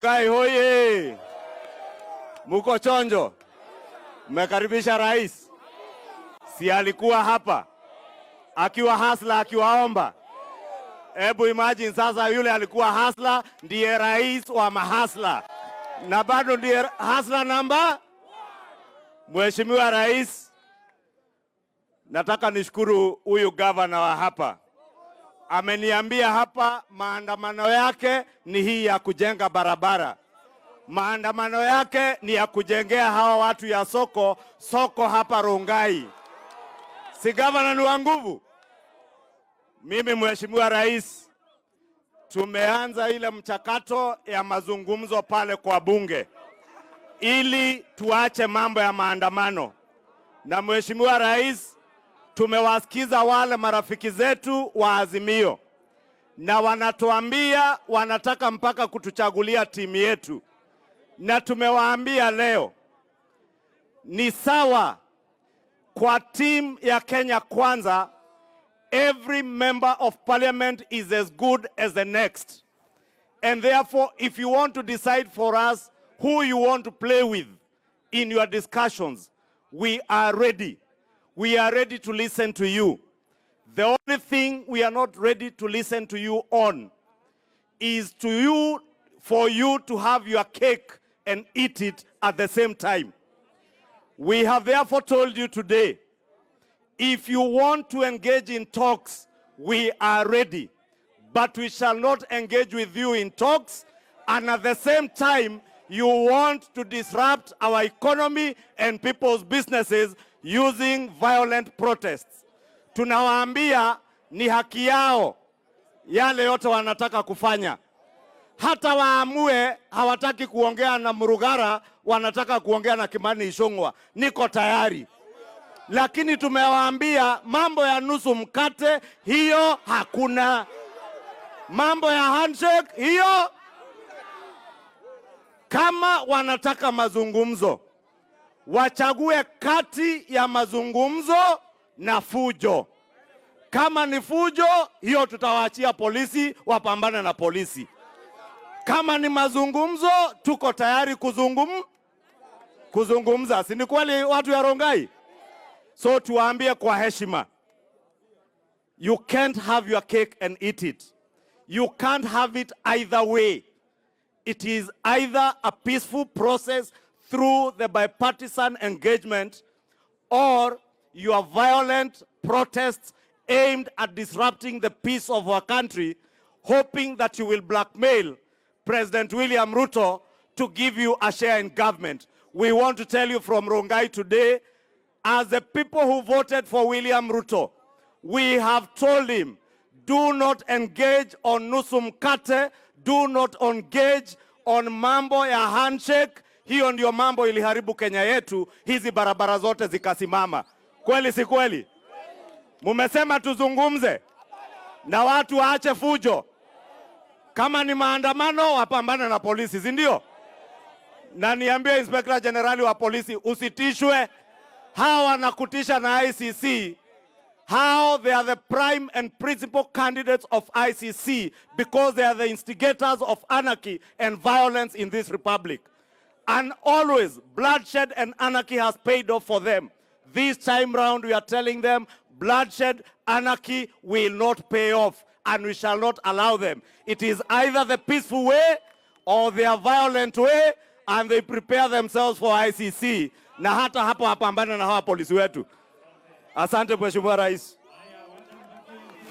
Kai hoye! Muko chonjo? Mmekaribisha rais? Si alikuwa hapa akiwa hustler akiwaomba? Hebu imagine sasa, yule alikuwa hustler ndiye rais wa mahustler na bado ndiye hustler namba. Mheshimiwa Rais, nataka nishukuru huyu gavana wa hapa, ameniambia hapa maandamano yake ni hii ya kujenga barabara, maandamano yake ni ya kujengea hawa watu ya soko soko hapa Rongai. Si gavana ni wa nguvu? Mimi Mheshimiwa Rais, tumeanza ile mchakato ya mazungumzo pale kwa bunge ili tuache mambo ya maandamano. Na Mheshimiwa Rais, tumewasikiza wale marafiki zetu wa Azimio na wanatuambia wanataka mpaka kutuchagulia timu yetu, na tumewaambia leo ni sawa kwa timu ya Kenya Kwanza, every member of parliament is as good as the next. And therefore, if you want to decide for us who you want to play with in your discussions, we are ready. We are ready to listen to you. The only thing we are not ready to listen to you on is for you to have your cake and eat it at the same time. We have therefore told you today, if you want to engage in talks, we are ready. But we shall not engage with you in talks, and at the same time, you want to disrupt our economy and people's businesses using violent protests. Tunawaambia ni haki yao yale yote wanataka kufanya. Hata waamue hawataki kuongea na Murugara, wanataka kuongea na Kimani Ichung'wah, niko tayari, lakini tumewaambia mambo ya nusu mkate hiyo hakuna, mambo ya handshake hiyo. Kama wanataka mazungumzo, wachague kati ya mazungumzo na fujo. Kama ni fujo, hiyo tutawaachia polisi wapambane na polisi. Kama ni mazungumzo, tuko tayari kuzungumza. Si ni kweli, watu ya Rongai? So tuwaambie kwa heshima, you can't have your cake and eat it. You can't have it either way. It is either a peaceful process through the bipartisan engagement or your violent protests aimed at disrupting the peace of our country, hoping that you will blackmail President William Ruto to give you a share in government. We want to tell you from Rongai today, as the people who voted for William Ruto, we have told him, do not engage on nusu mkate, do not engage on mambo ya handshake. Hiyo ndio mambo iliharibu Kenya yetu, hizi barabara zote zikasimama. Kweli si kweli? Mumesema tuzungumze na watu waache fujo. Kama ni maandamano wapambane na polisi, si ndio? Na niambie Inspector General wa polisi, usitishwe. Hawa wanakutisha na ICC. How they are the prime and principal candidates of ICC because they are the instigators of anarchy and violence in this republic. And always bloodshed and anarchy has paid off for them. This time round we are telling them bloodshed, anarchy will not pay off and we shall not allow them. It is either the peaceful way or their violent way and they prepare themselves for ICC na hata hapo wapambane na hawa polisi wetu. Asante, Mheshimiwa Rais.